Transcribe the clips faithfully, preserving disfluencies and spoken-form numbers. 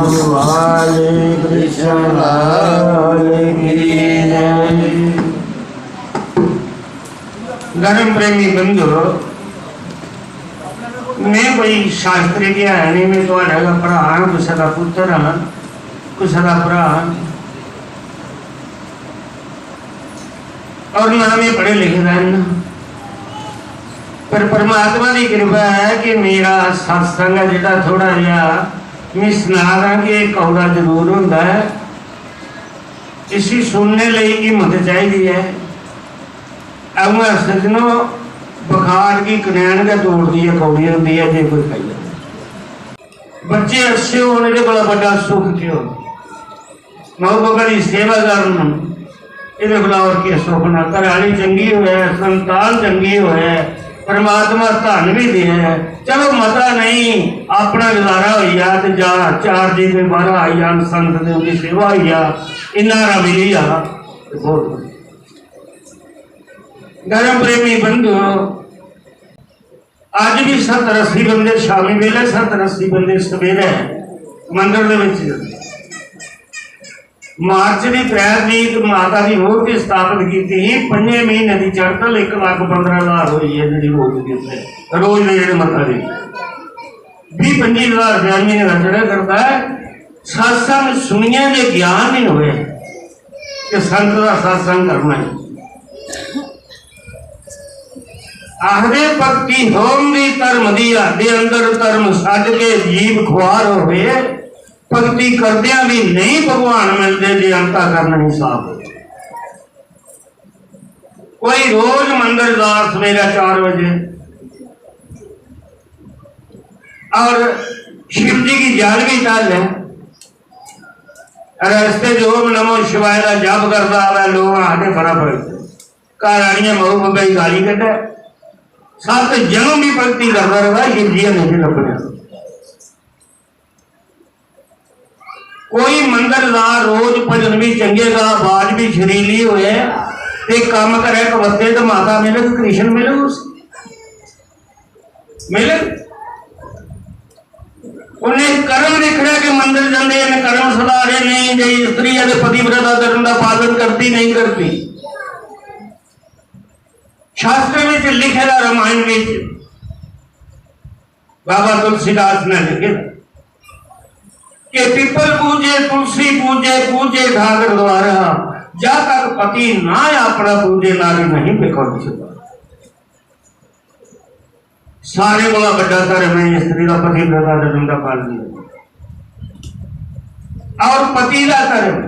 वाले कृष्ण लाल की जय। धर्म प्रेमी बंधु, मैं कोई शास्त्री ते है नहीं, मैं थुआड़ा गै भ्राऽ हां, कुसै दा पुत्तर हां, कुसै दा भ्राऽ हां। और ना मैं पढ़े लिखे दा इन्ना, पर परमात्मा दी कृपा है कि मेरा सत्संग है जेह्ड़ा थोड़ा जेहा, मैं सना दा कि एह् कौड़ा जरूर होंदा है, इसी सुनने लेई हिम्मत चाहिदी है। अ'ऊं सज्जनो, बखार गी कनैन गै तोड़दी ऐ, कौड़ी होंदी ऐ जे कोई खाई लै। बच्चे अच्छे होन, एह्दे कोला बड्डा सुख केह् होना? माऊ बब्बै दी सेवा करन, एह्दे कोला होर केह् सुख होना? घरै आह्ली चंगी होऐ, संतान चंगी होऐ, परमात्मा धन बी देऐ, चलो मता नेईं, अपना गुजारा होई जा ते जा, चार जी कोई बाह्रा आई जान, संत दी उं'दी सेवा होई जा, इन्ना हारा मिली जा ते बहुत। धर्म प्रेमी बंधुओ, अज्ज भी सत्तर अस्सी बंदे शामी बेले, सत्तर अस्सी बंदे सवेरे मंदर दे विच जंदे। मार्च दी त्रै तरीक माता दी मूर्ति स्थापत कीती ही, पंजे महीने दी चढ़तल इक लक्ख पंदरां हजार होई है जेह्ड़ी रोज दी उत्थे, रोज दे जेह्ड़े मत्था टेकदे। बीह् पंजी हजार रपेआ महीने दा चढ़ा करदा है। सत्संग सुनियै जे ज्ञान नहीं होए ते संत दा सत्संग करना है। आखदे भक्ति होम दी धर्म दी, आखदे अंदर धर्म छड्ड के जीव खुआर होवे, भक्ति करदियां भी नहीं भगवान मिलदे जे अंता करन नहीं साफ होए। कोई रोज मंदर जा सवेरे चार बजे और शिव जी की जल भी ढाल है। रस्ते च ओम नमो शिवाय दा जप करदा आवै, लोक आखदे बड़ा फर्क। घर आनियै माऊ बब्बै गी गाली कड्ढै, सत्त जन्म दी भक्ति करदा र'वै, शिव जी नेईं लब्भने। कोई मंदर दा रोज भजन भी चंगे दा, आवाज भी शरीली होए, ते कम्म करे कबत्ते, ते माता मिलग, कृष्ण मिलग उसी। मिलग। उन्हें कर्म दिक्खना कि मंदर जंदे न, कर्म सुधारे नहीं, जे स्त्री है ते पतिव्रता धर्म का पालन करती नहीं करती। शास्त्र विच लिखे दा, रामायण विच बाबा तुलसीदास ने लिखे दा कि पीपल पूजे, तुलसी पूजे, पूजे ठाकर द्वारा, जा तक पति ना अपना पूजे, नारी नहीं बिखर सुधार। सारे कोला बड्डा धर्म है स्त्री दा पतिव्रता धर्म दा पालन करना। और पति दा धर्म,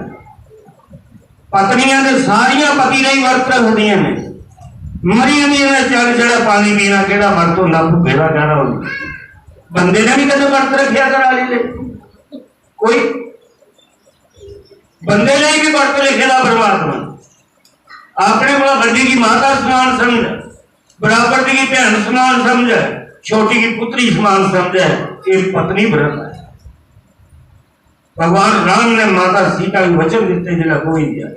पत्नियां ते सारियां पति दा ही वर्त रखदियां ने। मरी जंदियां ने, चल छड़ा पानी पीना, केह्ड़ा वर्त होंदा, भुक्खे दा काह्दा होंदा। बंदे ने भी कदें वर्त रखेआ घरा आह्ली ले? कोई बंदे ने भी वर्त लिखे दा परमात्मा। अपने कोला बड्डी गी माता समान समझ, बराबर दी भैन समान समझै, छोटी गी पुत्री समान समझै, एह् पत्नी व्रत ऐ। भगवान राम ने माता सीता गी वचन दित्ते, जिसलै ब्होई गेआ,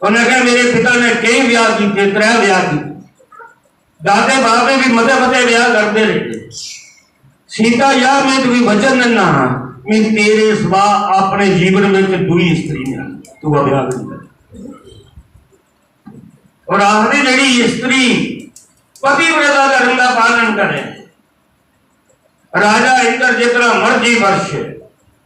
उन्नै आखेआ, "मेरे पिता ने केईं ब्याह कीते, त्रै ब्याह कीते, दादे बाबे भी मते मते ब्याह करदे रेह्। सीता, या मैं तुगी वचन दिन्ना हां, मैं तेरे सिवा अपने जीवन विच दूई स्त्री नहीं, तू ब्याह नहीं कर।" और आखदे, जेह्ड़ी स्त्री पतिव्रता धर्म का पालन करे, राजा इंद्र जितना मर्जी वर्ष,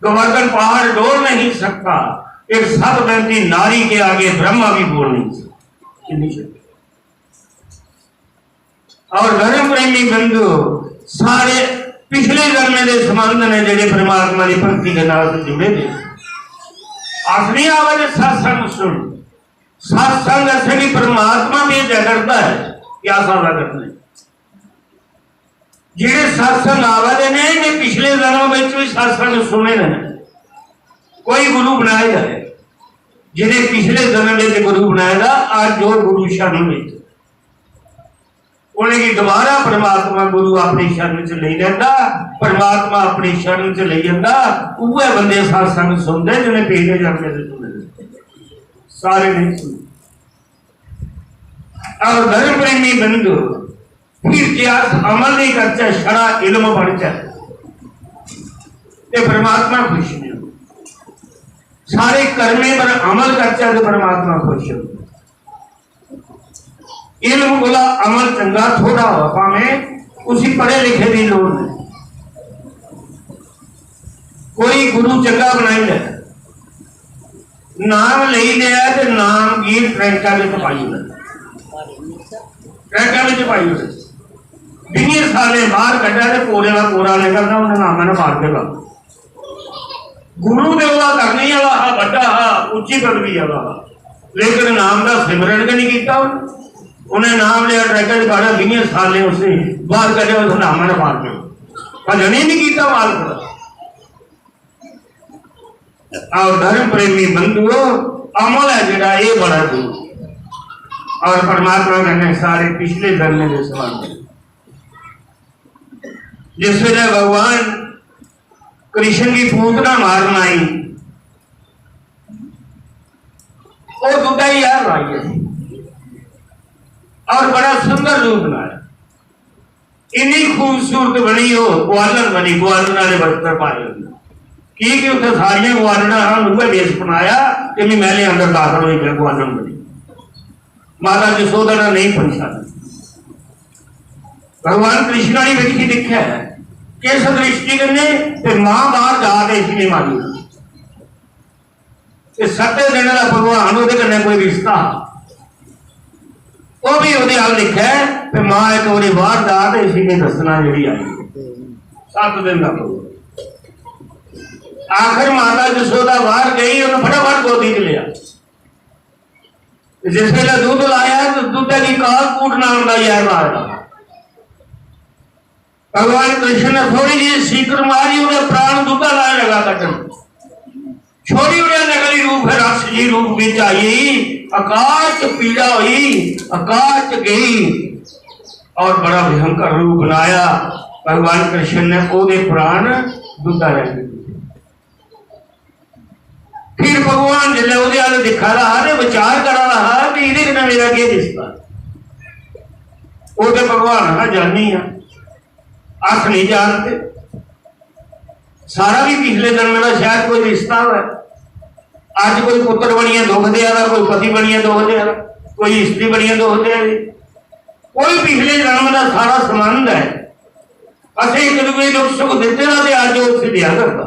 गोवर्धन पहाड़ डोल नहीं सकता, एक सत दंती नारी के आगे ब्रह्मा भी बोल नहीं सकता। कितनी शक्ति। और धर्म प्रेमी बंधु, सारे पिछले जन्मे दे संबंध ने जेह्ड़े परमात्मा दी भक्ति के नाल से जुड़े दे। अस नहीं आवा दे सत्संग सुन, सत्संग असेंगी परमात्मा भेजा करदा है कि अस आवा करने। जेह्ड़े सत्संग आवा दे ने, इ'नें पिछले जन्म विच भी सत्संग सुने दे ने, कोई गुरु बनाए दा है। जि'नें पिछले जन्म विच गुरु बनाए दा, अज्ज ओह् गुरु शरण विच। उ'नेंगी दोबारा परमात्मा गुरु अपनी शरण च लेई लैंदा, परमात्मा अपनी शरण च लेई जंदा। उ'ऐ बंदे सत्संग सुनदे जि'नें पिछले जन्म दे सुने दे। सारे नहीं सुनदे। और धर्म प्रेमी बंधु, फिर जे अस अमल नहीं करचै, छड़ा इल्म पढ़चै, ते परमात्मा खुश नहीं होंदा। सारे कर्में पर अमल करचै ते परमात्मा खुश होंदा। इल्म कोला अमल चंगा थोड़ा होऐ, भामें उसी पढ़े लिखे दी लोड़ नहीं। कोई गुरु चंगा बनाई लै, नाम लेई लेआ ते नाम गी ट्रैंका बिच पाई ओड़े, ट्रैंका बिच पाई ओड़े। बीहें सालें बाहर कड्ढा ते कोरे दा कोरा निकलदा, उन्हें नामा ने मार के ला। गुरु ते ओह्दा करने आह्ला हा, बड्डा हा, उच्ची पदवी आह्ला हा, लेकिन नाम दा सिमरन गै नहीं कीता उन्हें। उन्हें नाम लिया, ट्रैका च पाया, बीहें सालें उसी बाहर कड्ढेआ, उस नामा ने मार के। भजन ही नहीं कीता मालक दा। और धर्म प्रेमी बंधुओ, अमल है जेड़ा, ये बड़ा जरूरी है। और परमात्मा कन्नै सारे पिछले जन्म दे संबंध। जिस वेले भगवान कृष्ण की पूतना मारन आई, वो दुधा ही यार लाई है और बड़ा सुंदर रूप बनाया। इन्नी खूबसूरत बनी, वो ग्वालन बनी, ग्वालन वाले वस्त्र पाए उन्हें। की कि उत्थे सारियां ग्वालना हा, उन्हें वेश बनाया कि मैं महले अंदर दाखल हो गया, ग्वालन बनी। माता जसोदा ने नहीं पहचानी। भगवान कृष्ण ने वेखी दिखा है किस दृष्टि कन्नै, ते मां बाहर जा के इसने मारी। ते सत्ते दिन दा भगवान ओहदे कन्नै कोई रिश्ता हा, ओह भी ओहदे अल दिक्खै ते मां इक बारी बाहर जा ते इसी नहीं दस्सना जेहड़ी आई। सत्त दिन दा भगवान। आखिर माता जसोदा बाहर गई, उन्हें फटाफट गोदी च लिया। ते जिस वेले दुद्ध लाया तो दुद्धै गी काल कूट नाम दा जैहर लाया। भगवान कृष्ण ने थोड़ी जी सीकड़ मारी, उन्हें प्राण दुद्धा लाने लगा कटन। छोड़ी उन्हें नकली रूप, फिर राक्षसी रूप विच आई, आकाश च पीड़ा हुई, आकाश च गई और बड़ा भयंकर रूप बनाया। भगवान कृष्ण ने ओहदे प्राण दुद्धा रह गए। फिर भगवान जिसलै ओहदे अल दिक्खा दा हा ते विचार करा दा हा कि एहदे कन्नै मेरा केह् रिश्ता? ओह ते भगवान हा, जानी आ, अस नहीं जानते। सारा भी पिछले जन्म दा शायद कोई रिश्ता होऐ। अज कोई पुत्र बनियै दुख देआ दा, कोई पति बनियै दुख देआ दा, कोई स्त्री बनियै दुख देआ दी। कोई पिछले जन्म दा सारा संबंध है। असें एक दूए दुख सुख दित्ते दा ते अज ओह उसी देआ करदा।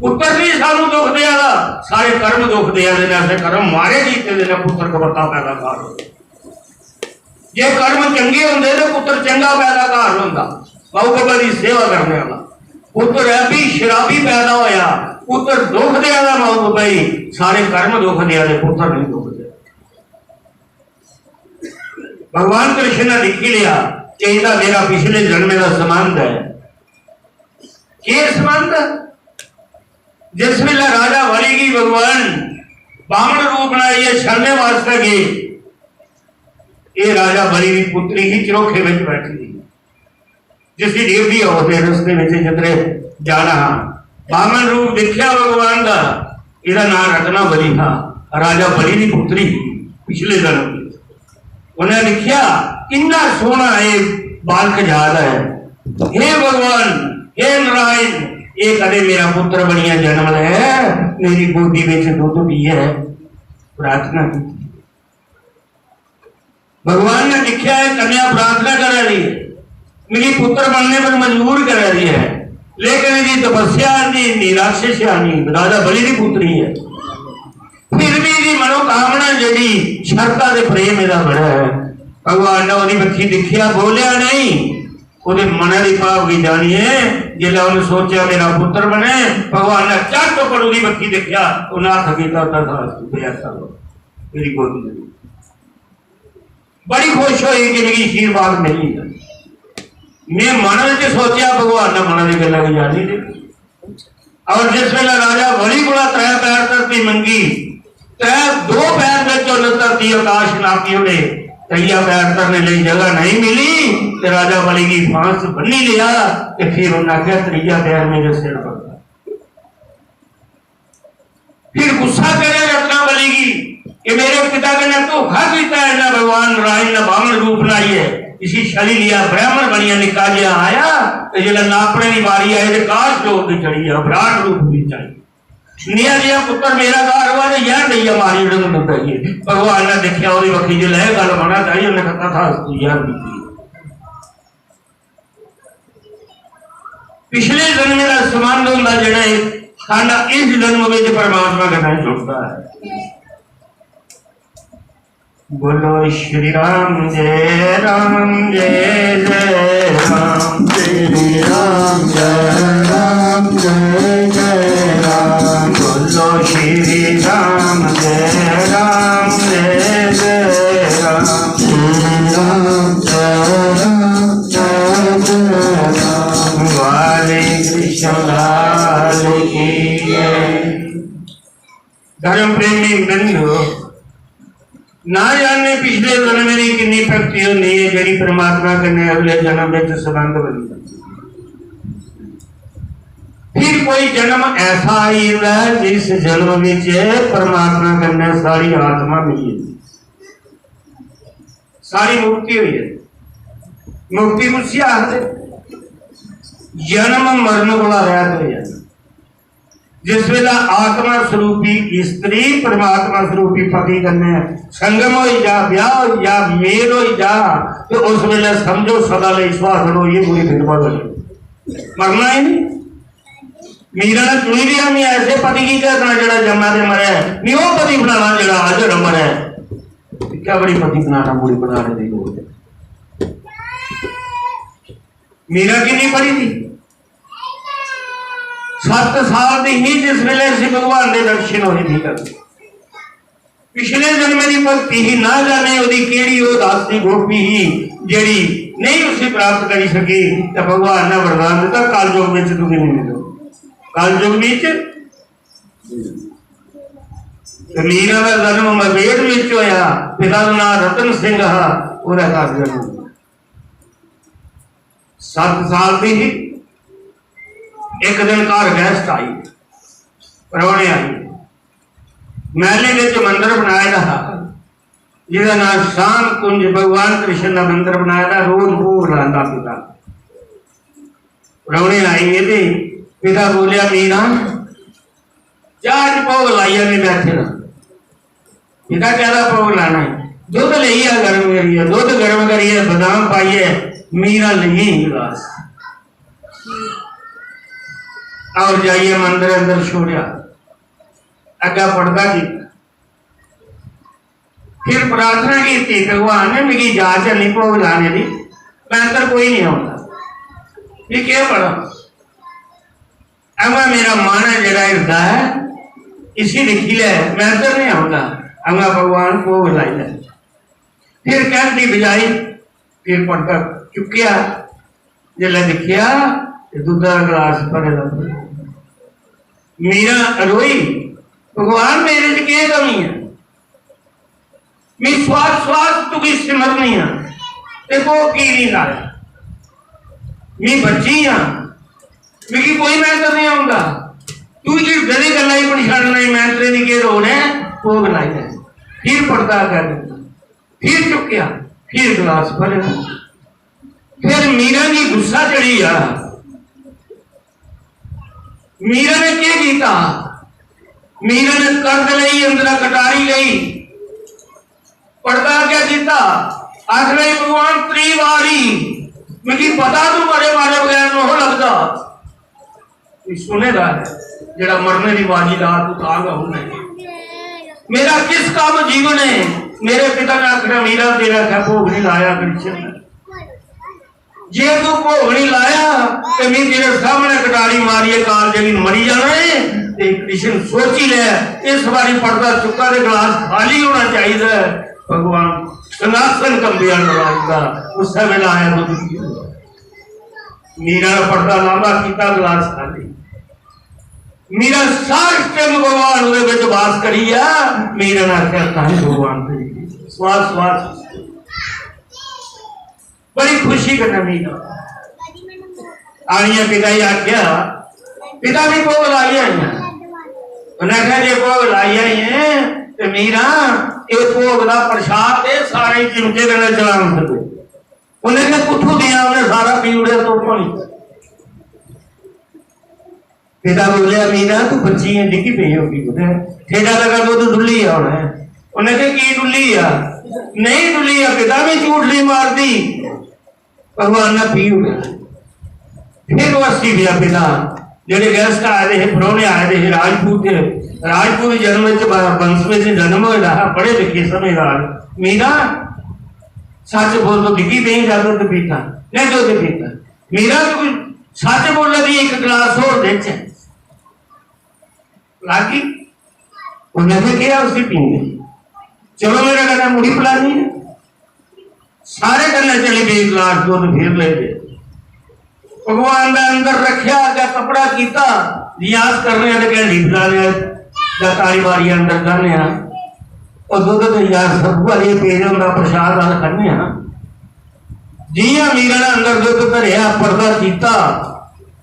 पुत्र भी सानू दुख देआ दा, सारे कर्म दुख देआ दे ने, असें कर्म माड़े कीते दे ने, पुत्र कपत्ता पैदा कर। जे कर्म चंगे होंदे ते पुत्र चंगा पैदा घर होंदा, माऊ बब्बे दी सेवा करने वाला। पुत्र ऐ भी शराबी पैदा होया, पुत्र दुख देआ दा माऊ बब्बे गी, सारे कर्म दुख देआ दे, पुत्र नहीं दुख देआ। भगवान कृष्ण ने लिखी लिया कि ਇਹਦਾ मेरा पिछले जन्म ਦਾ संबंध है। केह् संबंध? जिस वेले राजा बलि गी भगवान बामन रूप बनाइयै छलने वास्तै गे, ये राजा बलि की पुत्री ही चरोखे में बैठी थी, जिसकी ड्यूटी होते रस्ते में जितने जाना हा। बामन रूप देखा भगवान का, ਇਹਦਾ नाम रत्ना बलि था। राजा बलि की पुत्री ही पिछले जन्म की। उन्हें लिखिया, "इन्ना सोहना ये बालक जाद है, हे भगवान, हे नारायण, ये कदे मेरा पुत्र बनिया जन्म ले, मेरी गोदी में दुद्ध पिए।" प्रार्थना की। भगवान ने लिखिया है, कन्या प्रार्थना कर रही है, मेरी पुत्र बनने पर मजबूर कर रही है, लेकिन यदि तपस्या नहीं, राक्षस नहीं, राजा बलि की पुत्री है। फिर भी ਇਹਦੀ ਮਨੋਕਾਮਨਾ ਜਿਹੜੀ ਸ਼ਰਧਾ ਤੇ ਪ੍ਰੇਮ ਇਹਦਾ ਬੜਾ ਹੈ। ਭਗਵਾਨ ਨੇ ਉਹਦੀ ਬੱਖੀ ਦੇਖਿਆ, ਬੋਲਿਆ ਨਹੀਂ। ਉਹਦੇ ਮਨ ਦੀ ਭਾਵ ਕੀ ਜਾਣੀਏ, ਜਿਹੜਾ ਉਹਨੇ ਸੋਚਿਆ ਮੇਰਾ ਪੁੱਤਰ ਬਣੇ, ਭਗਵਾਨ ਨੇ ਝੱਟ ਉੱਪਰ ਉਹਦੀ ਬੱਖੀ ਦੇਖਿਆ, ਉਹਨਾਂ ਹੱਥ ਕੀਤਾ, "ਤਥਾਸਤੁ, ਤੇ ਐਸਾ ਹੋ, ਤੇਰੀ ਗੋਦੀ ਦੇ ਵਿੱਚ।" बड़ी खुश हुई कि मिगी आशीर्वाद मिल गया। मैं मन च सोचा, भगवान ने मन की गल्ला की जानी दे। और जिस वेले राजा बलि कोला त्रै पैर धरती मंगी, त्रै, दो पैर में चुन धरती आकाश नापी उड़े, त्रिया पैर धरने लिए जगह नहीं मिली, ते राजा बलि की फांस बन्नी लिया, ते फिर उन्हें आख्या, "त्रिया पैर मेरे सिर पर।" फिर गुस्सा करे रत्नावली की कि मेरे पिता कन्नै धोखा किया है इन्हें, भगवान नारायण ने बामन रूप बनाइए इसी छली लिया, ब्राह्मण बनिया निका जिहा आया, ते जिसलै नापने की बारी आई ते काश लोक की चढ़ी गया, विराट रूप की चढ़ी। निया जिहा पुत्तर मेरा घर होआ ते जैह्र देइयै मारी ओड़े, मुंह पेई गे। भगवान ने दिक्खेआ ओह्दी बक्खी, जिसलै एह् गल्ल मना चाही, उन्नै आखेआ, "तथास्तु, जैह्र दित्ती।" पिछले जन्म दा संबंध होंदा जेह्ड़ा, एह् साढ़ा इस जन्म बिच परमात्मा कन्नै जुड़दा ऐ। बोलो श्री राम जय राम जय जय राम। श्री राम जय राम जय जय राम। बोलो श्री राम जय राम जय जय राम। श्री राम जय राम जय जय राम। वाले कृष्ण लाल की जय। धर्म प्रेमी बंधु, ना जाने पिछले जन्म दी किन्नी भक्ति होंदी है, जेह्ड़ी परमात्मा कन्नै अगले जन्म विच संबंध बनदा। फिर कोई जन्म ऐसा आई जंदा है, जिस जन्म विच परमात्मा कन्नै सारी आत्मा मिली जंदी, सारी मुक्ति होई जंदी। मुक्ति कुसी आखदे? जन्म मरण कोला रहित होई जाना। जिस वेला आत्मा स्वरूपी स्त्री परमात्मा स्वरूपी पति कन्नै संगम होई जा, ब्याह होई जा, मेल होई जा, ते उस वेले समझो सदा लेई सुहागन होइयै पूरी फिरपा होई। मरना ही नहीं। मीरा ने चुनी लिया, "मैं ऐसे पति की क्या करना जेड़ा जम्मा ते मरे, नहीं वो पति बनाना जेड़ा अज मरे।" क्या बड़ी पति बनाना, बुरी बनाने की लोड़ है। मीरा किन्नी पढ़ी थी? सत्त साल दी ही जिस वेले इसी भगवान दे दर्शन होए थे। पिछले जन्म दी भक्ति ही, ना जाने ओदी केड़ी ओह दासी गोपी ही जेड़ी नहीं उसी प्राप्त करी सकी। ते भगवान ने वरदान दिता, "कलयुग विच तुगी नहीं मिलो।" कलयुग विच ते मीरा दा जन्म मबेट विच होया। पिता दा नाम रतन सिंह हा, ओहदा घर जन्म। सत्त साल दी ही। एक दिन घर guest आई, परौहने आई। महले विच मंदर बनाए दा हा, जिहदा नाम शाम कुंज, भगवान कृष्ण दा मंदर बनाए दा। रोज भोग लांदा पिता। परौहने आई गे ते पिता बोलिया, "मीरा, जा अज भोग लाइयै मैं बैठे दा।" पिता कहदा, "भोग लाना है।" दुद्ध लेइयै गर्म करियै, दुद्ध गर्म करियै, बादाम पाइयै मीरा लेई गिलास और जाइयै मंदर अंदर छोड़िया। अग्गा पड़दा की, फिर प्रार्थना की, "भगवान ने मिगी इजाजत नहीं भोग लाने दी, मैं अंदर कोई नहीं आऊंगा।" ये क्या पड़ा? अमा मेरा मन है जेड़ा हिरदा है, इसी दिक्खी लै, मैं इधर नहीं आऊंगा। अमा भगवान भोग लाई लै। फिर कैंडी बजाई, फिर पर्दा चुक्केआ। जिसलै दिक्खेआ ते दुद्धा दा गलास भरे दा। मीरा रोई, "भगवान, मेरे च केह् कमी है? मी स्वास स्वास तुगी सिमरनी आं, ते भोग की नहीं लाया? मी बच्ची आं, मिगी कोई महत्व नहीं आंदा। तू हिरदे दी गल्ला ही पछाड़ना ही, महंतरे दी केह् लोड़ ऐ? भोग लाई लै।" फिर पर्दा कर दित्ता, फिर चुक्केआ, फिर गलास भरेआ। फिर मीरा गी गुस्सा चढ़ी गेआ। मीरा ने केह् कीता? मीरा ने कर्द लेई, अंदरा कटारी लेई, पर्दा क्या कीता? आखने लगी, "भगवान, त्री बारी मिगी पता तू मरे मारे बगैर नोह लगदा।" कोई सुने दा है, जेड़ा मरने दी बारी ला तू तां गै होना है। मेरा किस काम जीवन है? मेरे पिता ने आखना, "मीरा, तेरा क्या भोग नहीं लाया कृष्ण ने?" जे तू भोग नहीं लाया ते मैं तेरे सामने कटारी मारिए काल जली मरी जाना है। ते कृष्ण सोची ले, इस बारी पर्दा चुक्का ते गलास खाली होना चाहिए। भगवान सिंहासन कंबिया नाराज का उस वेला आया तो दुखी हुआ। मीरा ने पर्दा लांबा कीता, गलास खाली। मीरा साष्टांग भगवान ओदे विच वास करी आ। मीरा ने आख्या, "धन भगवान तेरी।" स्वास, स्वास। बड़ी खुशी कन्नै मीरा आनियै पिता जी आख्या, "पिता जी, भोग लाई आई आं।" उन्हें आख्या, "जे भोग लाई आई ऐ ते मीरा, ये भोग दा प्रसाद दे, सारे चिमटे कन्नै चलान दे।" उन्हें आख्या, "कुत्थों दिया?" उन्हें सारा पी उड़ेआ, तो पानी। पिता बोलेआ, "मीरा, तू बच्ची ऐ, डिग्गी पेई होगी कुतै, ठेडा लगा दुद्ध डुल्ली गेआ होना ऐ।" उन्नै आखेआ, "की डुल्ली गेआ?" "नेईं डुल्ली गेआ पिता, में झूठ नहीं मारदी।" भगवान ने पी ओड़ेआ। फिर ओह् हस्सी पेआ पिता, जेह्ड़े गैस्ट आए दे हे, परौह्ने आए दे हे, राजपूत हे, राजपूत जन्म च ब-, वंश बिच जन्म होए दा हा, पढ़े लिखे समझदार। "मीरा, सच बोल, तू डिग्गी पेई जां दुद्ध पीता?" "नहीं, दुद्ध पीता।" "मीरा, तू सच बोला दी, इक गलास होर देचै?" लागी। उन्नै आखेआ, "केह् ऐ उसी पीने? चलो मेरे कन्नै मुड़ी पलानी ऐ।" सारे कन्नै चली पे, गलास दुद्ध फिर लेई पे। भगवान दा अंदर रखेआ, अग्गें कपड़ा कीता, रियाज करने आं ते घैंडी बजाने आं, जां तारी मारियै अंदर जाने आं। और दुद्ध ते यार सब आह्ले पेज होंदा, प्रसाद आह्ला खन्ने आं। जियां मीरा ने अंदर दुद्ध धरेआ, पर्दा कीता,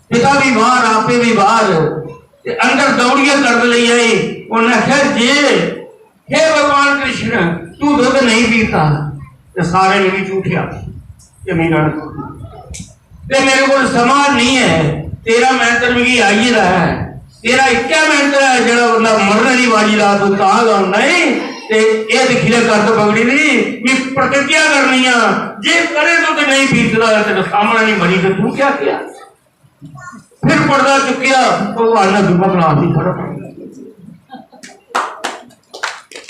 पिता भी बाहर, आपे भी बाहर, ते अंदर दौड़ियै कर्द लेई आई। उन्नै आखेआ, "जे, हे भगवान कृष्ण, तू दुद्ध नहीं पीता, ते सारे मिगी झूठे आखी, ते मेरा, ते मेरे कोल समां नहीं है, तेरा मंत्र मिगी आई गेदा है, तेरा इक्कै मंत्र है, जेह्ड़ा बंदा मरने दी बारी ला, तू तां गै नहीं, ते एह् दिक्खी ले, कत्त पकड़ी दी, मी प्रतिज्ञा करनी आ, जे कदें दुद्ध नहीं पीता, तेरे सामने नहीं मरी, ते तू क्या किया?" फिर पर्दा चुक्केआ, भगवान ने दूआ गलास ही फड़ा।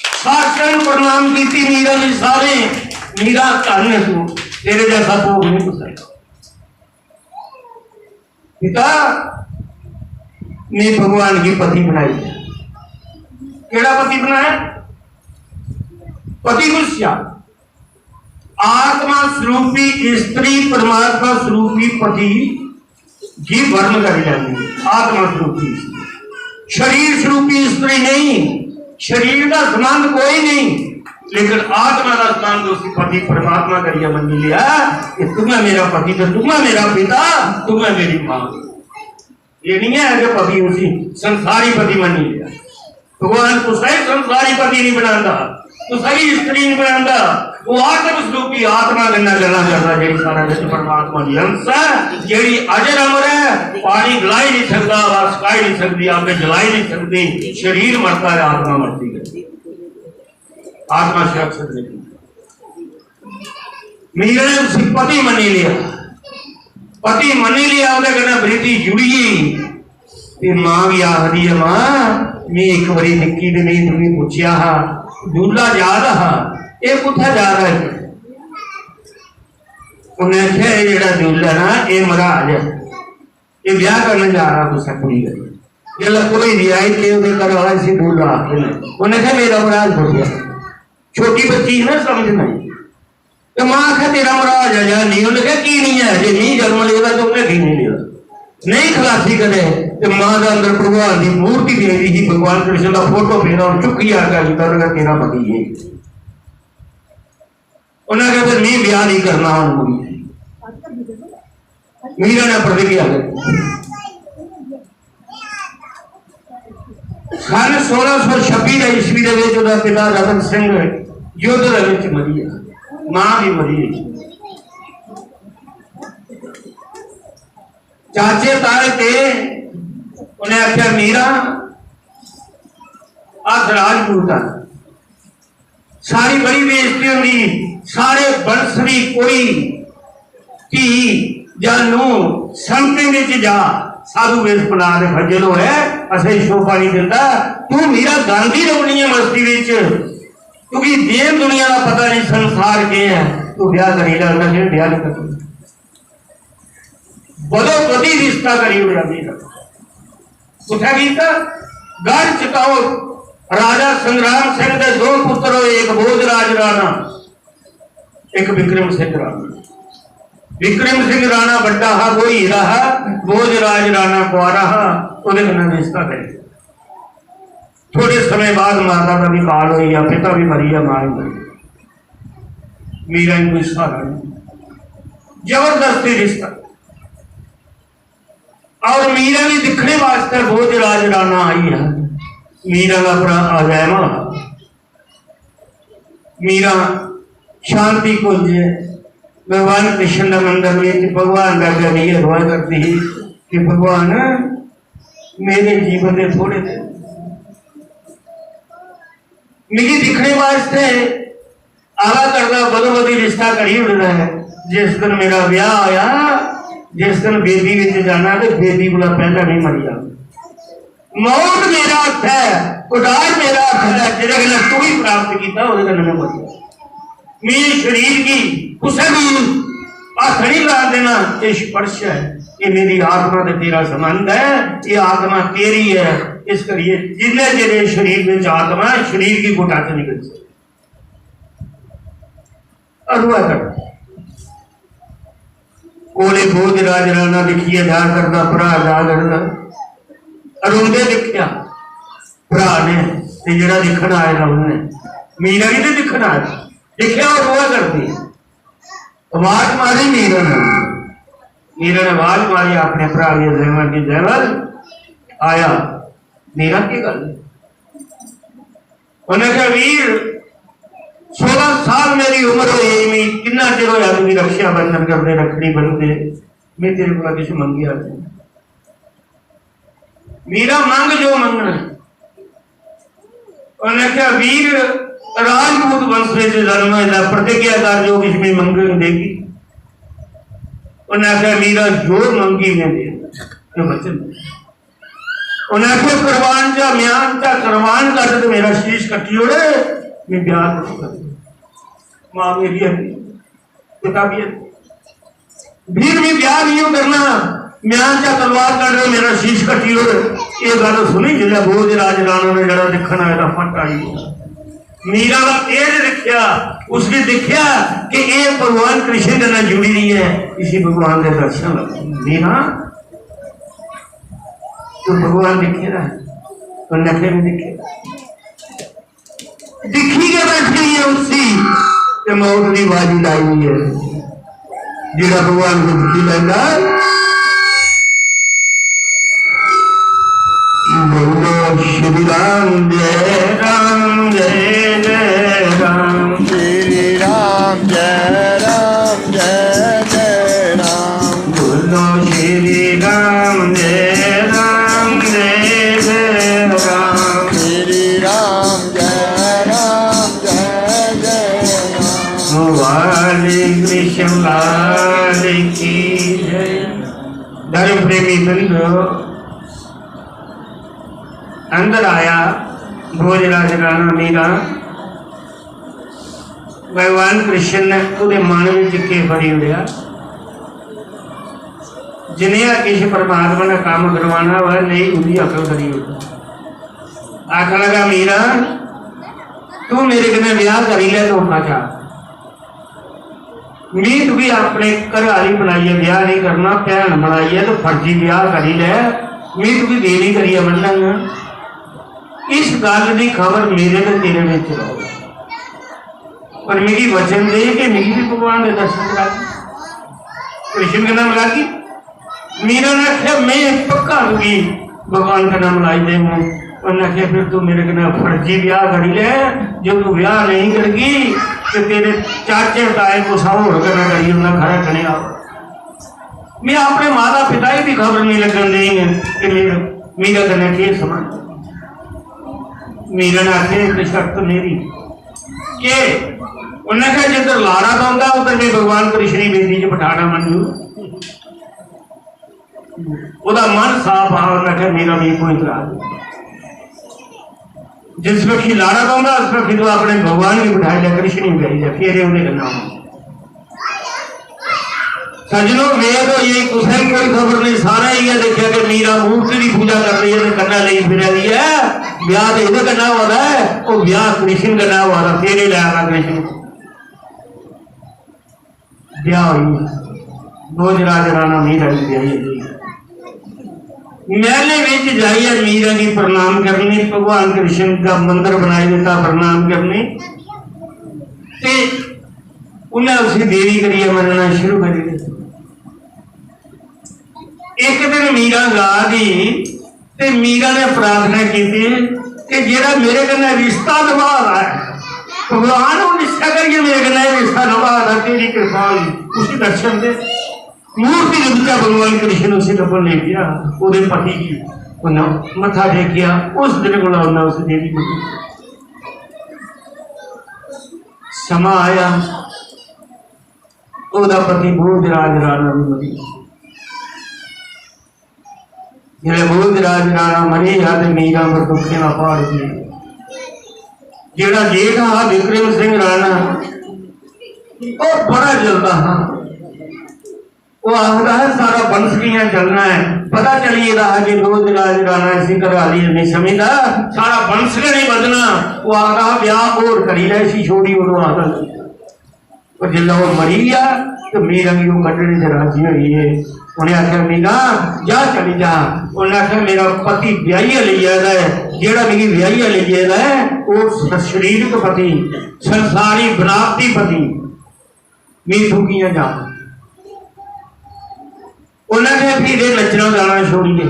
साष्टांग प्रणाम कीती मीरा ने सारे, "मीरा, धन्न तू, तेरे जैसा भोग नहीं कुसै।" पिता ने भगवान गी पति बनाई। केड़ा पति बनाया? पति कुछ, आत्मा स्वरूपी स्त्री परमात्मा स्वरूपी पति गी वर्ण करी लैंदी है, आत्मा स्वरूपी। शरीर स्वरूपी स्त्री नहीं, शरीर का संबंध कोई नहीं, लेकिन आत्मा का संबंध उसी पति परमात्मा करियै मन्नी लिया कि तू है मेरा पति, तो तू है मेरा पिता, तू है मेरी मां। ये नहीं है कि पति उसी संसारी पति मन्नी लिया। भगवान कुसै गी संसारी पति नहीं बनांदा, कुसै गी स्त्री नहीं बनांदा। वो आत्म स्वरूपी आत्मा कन्नै गल्लां करदा, जेह्ड़ी साढ़े बिच परमात्मा दी अंश ऐ, जेह्ड़ी अजर अमर ऐ, पानी गलाई नहीं सकदा, हवा सकाई नहीं सकदी, अग्ग जलाई नहीं सकदी। शरीर मरता है, आत्मा मरती है। आत्मा सुरक्षित नहीं। मीरा ने उसी पति मन्नी लिया, पति मन्नी लिया, ओह्दे कन्नै प्रीति जुड़ी गेई। ते मां बी आखदी ऐ, "मां, में इक बारी निक्की ते में तुगी पुच्छेआ हा, दूल्हा जा दा हा, एह् कुत्थै जा दा ऐ?" उन्नै आखेआ, "एह् जेह्ड़ा दूल्हा ना, एह् मर्हाज ऐ, एह् ब्याह करने जा दा कुसै कुड़ी कन्नै।" जिसलै कोई बी आई ते ओह्दे घर आह्ला इसी दूल्हा आखदे न। उन्नै आखेआ, "मेरा मर्हाज पुच्छेआ।" छोटी बच्ची ही ना, समझ नहीं। ते मां आखै, "तेरा मर्हाज ऐ जां नेईं?" उन्नै आखेआ, "की निं ऐ? जे मी जन्म लेदा ते उन्नै की निं लेदा?" नेईं खलासी कदें। ते मां दे अंदर भगवान दी मूर्ति पेदी ही, भगवान कृष्ण दा फोटो पेदा, उन्न चुक्कियै अग्गें कीता, उन्नै आखेआ, "तेरा पति एह्।" उन्नै आखेआ, "फिर मी ब्याह नहीं करना हून कुड़ी।" मीरा ने प्रतिज्ञा कीती। सन सोलां सौ छब्बी दे ईस्वी दे विच ओहदा पिता रतन सिंह युद्ध दे विच मरी गेआ, मां भी मरी गई। चाचे ताए ते उन्हें आख्या, "मीरा, अस राजपूत हैं, सारी बड़ी बेइज्जती होंदी, सारे वंश दी कोई धी जां नूंह संगतें बिच जा, साधु वेश बना दे खज्जल होए, असें शोभा नहीं दिंदा। तू मीरा गांधी रौहनी है मस्ती बिच, तुगी दीन दुनिया दा पता नहीं, संसार केह् ऐ, तू ब्याह करी लै।" उन्नै ब्याह नहीं करना। बदोबदी रिश्ता करी ओड़ेआ मीरा। कुत्थै कीता? गढ़ चकाओ। राजा संग्राम सिंह दे दो पुत्र होए, इक भोजराज राणा, इक विक्रम सिंह राणा। विक्रम सिंह राणा बड्डा हा, ब्होई दा हा, भोजराज राणा कुआरा हा, ओह्दे कन्नै रिश्ता करी। थोड़े समय बाद माता दा भी काल होई गेआ, पिता भी मरी गेआ, मां भी मरी गेई। मीरा गी कोई सहारा नहीं, जबरदस्ती रिश्ता। और मीरा गी दिक्खने वास्तै भोजराज राणा आई है। मीरा दा भ्रा अजैमा हा। मीरा शांति कुंज भगवान कृष्ण दे मंदर विच भगवान दे अग्गें बेहियै रोआ करदी ही कि भगवान, मेरे जीवन दे थोड़े दिन मिगी दिक्खने वास्तै आवा करदा, बदो बदी रिश्ता करी ओड़दा ऐ। जिस दिन मेरा ब्याह होया, जिस दिन बेदी विच जाना, ते बेदी कोला पैहला नहीं मरी जाना। मौत मेरा हत्थ ऐ, कुठार मेरा हत्थ ऐ, जेह्दे कन्नै तुगी प्राप्त कीता, ओह्दे कन्नै में मरी जाना। मेरे शरीर गी कुसै बी हत्थ नहीं ला देना। ये स्पर्श ऐ, ये मेरी आत्मा ते तेरा संबंध ऐ। ये आत्मा तेरी ऐ, इस करिए जिन्ने चिर ये शरीर विच आत्मा ऐ, शरीर गी कोई टच नहीं करी सकदा। अदुआ तक कोले भोजराज राणा दिक्खियै जा करदा, भ्रा जा करदा। अरुण दे दिक्खेआ भ्रा ने, ते जेह्ड़ा दिक्खन आए दा उन्ने, मीरा गी ते दिक्खन आए दा। दिक्खेआ ओह् रोआ करदी। आवाज मारी मीरा ने। मीरा ने आवाज मारी अपने भ्रा गी, "जयमल जी, जयमल, आया।" "मीरा, केह् गल्ल?" उन्हें कहा, "वीर, सोलह साल मेरी उम्र होई, मैं कितना चिर होया तुझे रक्षाबंधन करते, रखड़ी बनते, मैं तेरे को कुछ मंगिया नहीं।" "मीरा, मंग जो मंगना।" उन्हें कहा, "वीर, राजपूत वंश में जन्म है, प्रतिज्ञा कर, जो कुछ मैं मंगन देगी।" उन्हें कहा, "मीरा, जो मंगी मैं दे।" ये वचन। उन्हें आखिया, "कुर्बान जा, म्यान जा, कुर्बान कर ते मेरा शीश कट्टी ओड़े, मैं ब्याह नहीं करना।" मां मेरी है, पिता भी है। "वीर, मैं ब्याह नहीं करना, म्यान जा, तलवार कड्ढ, मेरा शीश कट्टी ओड़े।" ये गल सुनी जिसलै भोजराज राणा ने, जेह्ड़ा दिक्खन आए दा, फट आई। मीरा दा तेज दिक्खेआ, उसने दिक्खेआ कि ये भगवान कृष्ण कन्नै जुड़ी दी है, इसी भगवान दे दर्शन लगे। मीरा, तू भगवान दिक्खे दा है? उन्नै आखेआ, "मैं दिक्खे दा।" दिक्खी गै बैठी है उसी, ते मौत दी बाजी लाई है। जेह्ड़ा भगवान को दिक्खी लैंदा, बोलो श्री राम जय राम जय जय राम। श्री राम जय राम जय जय राम। बोलो श्री राम जय राम जय जय राम। श्री राम जय राम जय जय राम। वाली कृष्ण लाल की जय। धर्म प्रेमी बंधु, अंदर आया भोजराज राणा मीरा। भगवान कृष्ण ने ओह्दे मन विच केह् भरी ओड़ेआ, जनेहा किश परमात्मा ने कम्म करवाना होऐ, नेईं उंदी अकल करी ओड़दा। आखन लगा, "मीरा, तू मेरे कन्नै ब्याह करी लै, धोखा चा। मी तुगी अपने घर आह्ली बनाइयै ब्याह नहीं करना, भैन बनाइयै तो फर्जी ब्याह करी लै, मी तुगी देवी करियै मन्नङ। इस गल्ल दी खबर मेरे ते तेरे बिच रहो, पर मिगी वचन दे कि मिगी भी भगवान दे दर्शन करागी, कृष्ण कन्नै मिलागी।" मीरा ने आखेआ, "में पक्का तुगी भगवान कन्नै मलाई देंग।" उन्नै आखेआ, "फिर तू मेरे कन्नै फर्जी ब्याह करी लै, जो तू ब्याह नेईं करगी ते तेरे चाचे ताए कुसै होर कन्नै करी ओड़ना, खरा कनेहा होग। में अपने माता पिता गी भी खबर नहीं लगन देंग कि मेरे, मेरे कन्नै केह् संबंध।" मीरा ने आखेआ, "इक शर्त मेरी।" "केह्?" उन्नै आखेआ, "जिद्धर लाड़ा बौंह्दा उद्धर में भगवान कृष्ण गी बेदी च बठाना मंजूर।" ओह्दा मन साफ हा, उन्नै आखेआ, "मेरा भी कोई इतराज नहीं। जिस पक्खी लाड़ा बौंह्दा, उस पक्खी तू अपने भगवान गी बठाई लै, कृष्ण गी बठाई लै, फेरे ओह्दे कन्नै होने।" सज्जनो, वेद होई गेई, कुसै गी कोई खबर नहीं, सारें इ'यै दिक्खेआ कि मीरा मूर्ति दी पूजा कर रही है ते कन्नै लेई फिरा दी ऐ, ब्याह ते एह्दे कन्नै होआ दा ऐ, ओह् ब्याह कृष्ण कन्नै होआ दा, फेरे लै दा कृष्ण। ब्याह होई गेआ। भोजराज राणा मीरा जी ब्याही होई। महले विच जाइयै मीरा गी प्रणाम करनी, भगवान कृष्ण दा मंदर बनाई दित्ता, प्रणाम करनी, ते उन्हें उसी देवी करियै मनना शुरू करी दित्ता। एक दिन मीरा गा दी ते मीरा ने प्रार्थना की कि जेड़ा मेरे कन्नै रिश्ता नभा रहा है, भगवान, वो निश्चय करिए मेरे कन्नै रिश्ता नभा रहा, तेरी कृपा होई, उसी दर्शन दे। मूर्ति दे बिच्चा भगवान कृष्ण उसी लब्भन लगी पेआ, ओह्दे पति गी। उन्हें मत्था टेकेआ। उस दिन कोला उन्हें उस देवी मंगी। समा आया, ओह्दा पति भोजराज राणा भी मरी। जेल्लै भोजराज राणा मरी गेआ ते मीरा पर दुक्खें दा प्हाड़ पेई। जेह्ड़ा जेठ हा विक्रम सिंह राणा, ओह् बड़ा जलदा हा। ओह् आखदा हा, "सारा बंस कि'यां चलना ऐ?" पता चली गेदा हा कि भोजराज राणा इसी घरै आह्ली नहीं समझदा, सारा बंस गै नहीं बधना। ओह् आखदा हा, "ब्याह होर करी लै, इसी छोड़ी ओड़ो," आखदा। पर जिसलै ओह् मरी गेआ ते मीरा गी ओह् कड्ढने च राजी होई गे। उ'नें आखेआ, "मीरा, जा, चली जा।" उ'न्नै आखेआ, "मेरा पति ब्याहियै लेई आए दा ऐ, जेह्ड़ा मिगी ब्याहियै लेई आए दा ऐ, ओह् स-, शरीरक पति, संसारी, बनावटी पति, मी तूं कि'यां जाना?" उ'न्नै आखेआ, "फ्ही ते नच्चना गाना छोड़ियै।"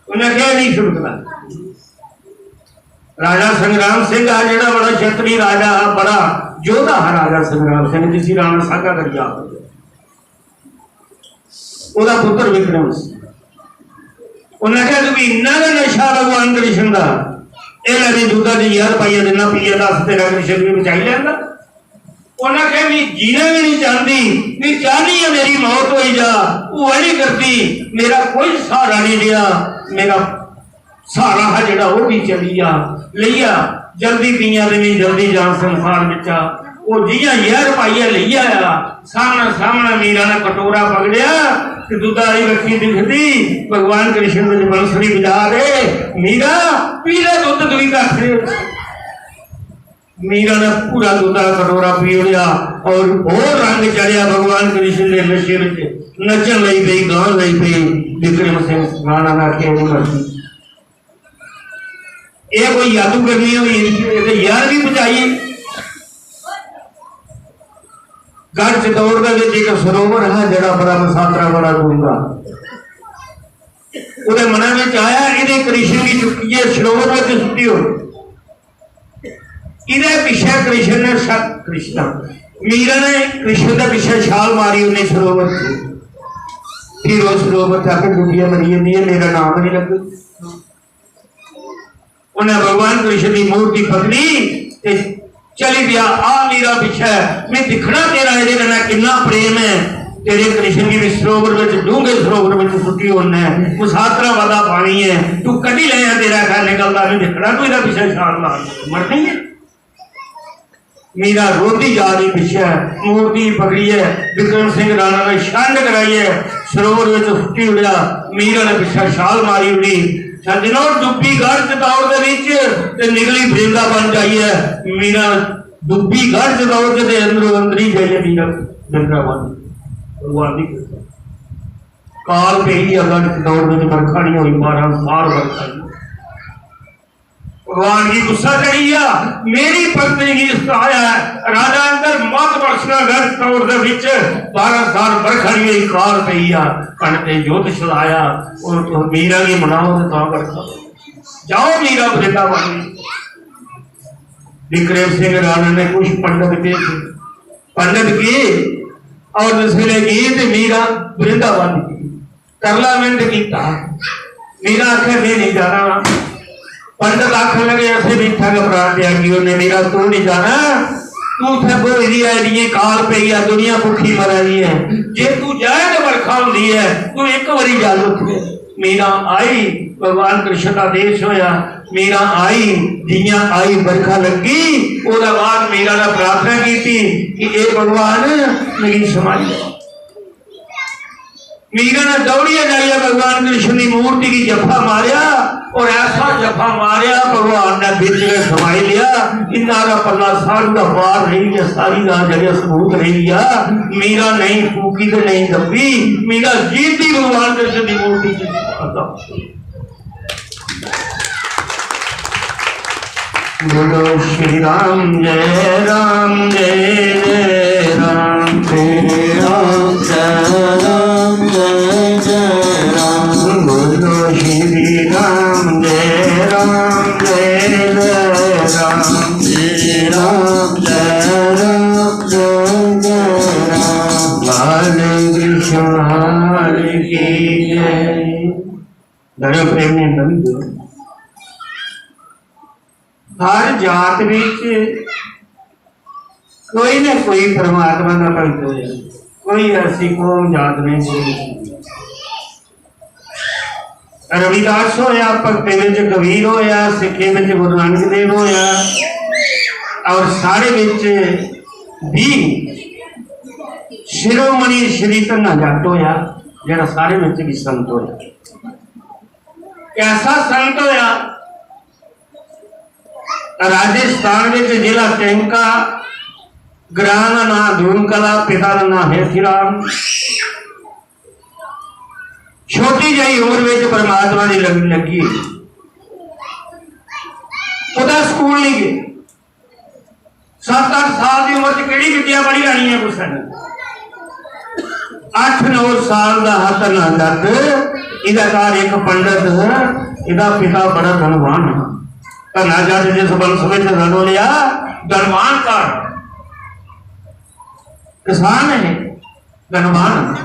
उ'न्नै आखेआ, "नहीं छुड़कदा।" राजा संग्राम सिंह हा, जेह्ड़ा बड़ा क्षत्री राजा हा, बड़ा योद्धा हा राजा संग्राम सिंह, जिसी राणा सागा करियै आखदे। ओह्दा पुत्तर विक्रम सिंह। उ'न्नै आखेआ, "तुगी इन्ना गै नशा भगवान कृष्ण दा, एह् लै, में दुद्धा च जैह्र पाइयै दिन्ना, पियै, दस, तेरा कृष्ण बी बचाई लैंदा।" उ'न्नै आखेआ, "में जीना गै नहीं चाहती, में चाहनी आं मेरी मौत होई जा, ओह् नहीं करदी, मेरा कोई स्हारा नहीं रेहा, मेरा स्हारा हा जेह्ड़ा, ओह् भी चली गेआ, लेई गेआ, जल्दी पियां ते में जल्दी जां संसार बिच्चा।" ओह् जि'यां जैह्र पाइयै लेई आया, सामनै सामनै मीरा ने कटोरा पकड़ेआ ते दुद्धा आह्ली बक्खी दिखदी, भगवान कृष्ण दे बंसरी बजा दे, "मीरा, पी ले दुद्ध, तुगी कक्ख नहीं।" मीरा ने पूरा दुद्धा दा कटोरा पी ओड़ेआ और होर रंग चढ़ेआ भगवान कृष्ण दे नशे विच, नच्चन लगी पेई, गान लगी पेई। विक्रम सिंह राणा ने आखेआ, "नहीं मरदी।" एह् कोई जादू करनी होई, एह् ते जैह्र भी पचाई। गढ़ चित्तौड़ दे विच इक सरोवर हा, जेह्ड़ा बड़ा मसातरा, बड़ा डूंगा। ओह्दे मनै विच आया, "इ'नें कृष्ण गी चुक्कियै सरोवर विच सुट्टी ओड़।" इ'दे पिच्छे कृष्ण ने शक-, कृष्णा, मीरा ने कृष्ण दे पिच्छे छाल मारी उ'नें सरोवर च। फिर उस सरोवर च आखर डुब्बियै मरी जंदी ऐ, मेरा नाम नहीं लग्ग। उन्हें भगवान कृष्ण की मूर्ति पकड़ी ते चली गया। "आ मीरा पिच्छे, मैं दिखना तेरा एह्दे कन्नै किन्ना प्रेम है। तेरे कृष्ण गी भी सरोवर विच, डूंगे सरोवर विच सुट्टी ओड़ना है, मसातरा वाला पानी है, तू कड्ढी लै, तेरा खैर निकलदा, मैं दिखना तू एह्दे पिच्छे छाल मार, मरनी है।" मीरा रोंदी जा रही पिच्छे, मूर्ति पकड़ियै विक्रम सिंह राणा ने छंड कराइयै सरोवर विच सुट्टी ओड़ेआ। मीरा ने पिच्छे छाल मारी ओड़ी। सज्जनो, डुब्बी गढ़ चित्तौड़ दे विच ते निकली वृंदावन जाइयै। मीरा डुब्बी गढ़ चित्तौड़ दे अंदरों अंदर ही जाइयै मीरा वृंदावन भगवान दी कृपा। काल पेई आ, गढ़ चित्तौड़ विच बरखा नहीं हुई, बारह साल बरखा नहीं हुई। भगवान गी गुस्सा चढ़ी गया, "मेरी भक्तनी गी सताया है।" राजा अंदर मत बरसना, गढ़ चित्तौड़ दे विच बारह साल बरखा नहीं हुई, काल पेई आ, कनक ते जोत छलाया, और तुस मीरा गी मनाओ ते तां बरखा। जाओ मीरा वृंदावन। विक्रम सिंह राणा ने कुछ पंडित भेजे, पंडित गए और जिसले गए ते मीरा वृंदावन गई। करला मिंट कीता। मीरा आखे, "मैं नहीं जाना।" पंडित आखन लगे, "असें भी इत्थै गै प्राण त्यागी ओड़ने, मीरा, तू नहीं जाना। तू उत्थै ब्होई दी ऐ, इन्नी काल पेई ऐ, दुनिया भुक्खी मरा दी ऐ। जे तू जाए ते बरखा होंदी ऐ, तू इक बारी जा उत्थै।" मीरा आई, भगवान कृष्ण दा आदेश होया, मीरा आई, जियां आई बरखा लगी, ओह्दे बाद मीरा ने प्रार्थना की कि, "ए भगवान, मिगी समाई लै।" मीरा ने दौड़ियै जाइयै भगवान कृष्ण की मूर्ति की जफा मारया और ऐसा जफा मारया, भगवान ने बिच गै समाई लिया। इन्ना दा पल्ला साढ़ू दा पार रही गया, सारी रात जगह सबूत रही गया। मीरा नहीं फूकी ते नहीं दबी, मीरा जीती भगवान कृष्ण की मूर्ति की जफा। बोलो श्री राम जय राम जय जय राम। श्री राम जय राम जय जय राम। बोलो श्री राम जय राम जय जय राम। श्री राम जय राम जय जय राम। बाल कृष्ण लाल की जय। धर्म प्रेमी बनी जाओ। हर जात बिच कोई ना कोई परमात्मा दा भक्त होया, कोई ऐसी कौम जात नहीं जेह्ड़ी नहीं। रविदास होया, भक्तें बिच कबीर होया, सिक्खें बिच गुरु नानक देव होया, और सारे बिच भी शिरोमणि श्री धन्ना जट होया, जेह्ड़ा सारे बिच भी संत होया। कैसा संत होया? राजस्थान विच जिला टैंका, ग्रां दा नां धूमकला, पिता दा नां हेथीराम। छोटी जही उम्र विच परमात्मा दी लग लगी। कुतै स्कूल नहीं गए। सत्त अट्ठ साल दी उम्र च केह्ड़ी विद्या पढ़ी लैनी है कुसै ने? अट्ठ नौ साल दा हा धन्ना जट, इदा घर इक पंडित, इदा पिता बड़ा धनवान हा। धन्ना जट जिस वंश विच रलो लिया, धनवान घर, किसान है, धनवान।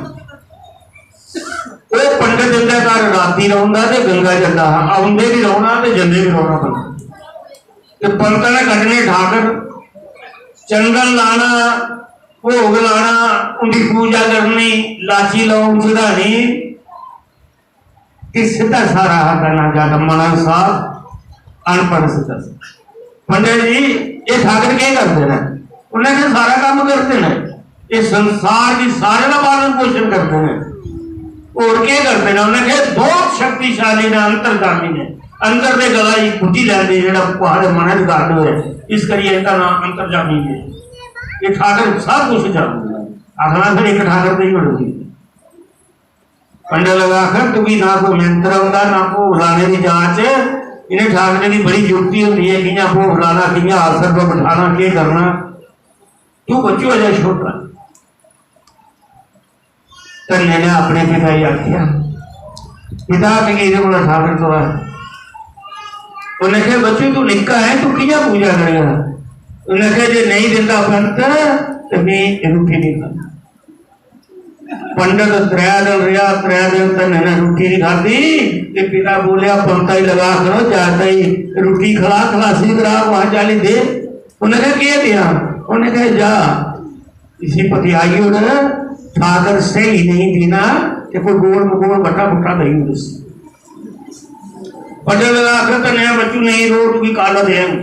वो पंडित इंदे घर राती रौंदा ते गंगा जंदा हा, औंदे भी रौना ते जंदे भी रौना पंडित। ते पंडितां ने कड्ढने ठाकर, चंदन लाना, भोग लाना, उंदी पूजा करनी, लाची लौंग चढ़ानी। ते सिद्धा सारा हा धन्ना जट, मना साफ, अनपढ़ सिद्धा साफ। पंडित जी, ये ठाकर केह् करदे न? उन्हें आखेआ, सारा कम्म करदे न, ये संसार दी सारे दा पालन पोषण करदे न। होर केह् करदे न? उन्हें आखेआ, बहुत शक्तिशाली ने, अंतर्जामी ने। अंदर दे गला गी खुंझी लैंदे, जेह्ड़ा कुसै दे मनै च गल्ल होऐ, इस करियै इंदा नां अंतर्जामी ऐ। एह् ठाकर सब कुछ जानदे न। आखना फिर इक ठाकर ते ही बड़ी होई। पंडे लगा आखन, तुगी ना कोई मंत्र औंदा, ना भोग लाने दी जाच। इ'नें ठाकरें दी बड़ी युक्ति होंदी ऐ, कि'यां भोग लाना, कि'यां आसन पर बठाना, केह् करना। तू बच्चो अजें छोटा। धन्ने ने अपने पिता गी आखेआ, "पिता, मिगी एह्दे कोला ठाकर दोआ।" उन्नै आखेआ, "बच्चू, तू निक्का ऐ, तू कि'यां पूजा करेगा?" उन्नै आखेआ, "जे नेईं दिंदा पंत, ते में रुट्ठी नेईं खानी।" पंडत त्रै दिन रेहा, त्रै दिन धन्ने ने रुट्ठी नेईं खादी। ते पिता बोलेआ, "पंता गी लगा करो, जागता गी रुट्ठी खला, खलासी करा, वहां चाली दे।" उन्नै आखेआ, "केह् देआं?" उन्नै आखेआ, "जा, इसी पतियाई ओड़, ठाकर स्हेई नेईं देना, ते कोई गोल मगोल बट्टा बुट्टा देई ओड़ इसी।" पंडत लगा आखन, "धन्ने बच्चू, नेईं रो, तुगी काला देआं।"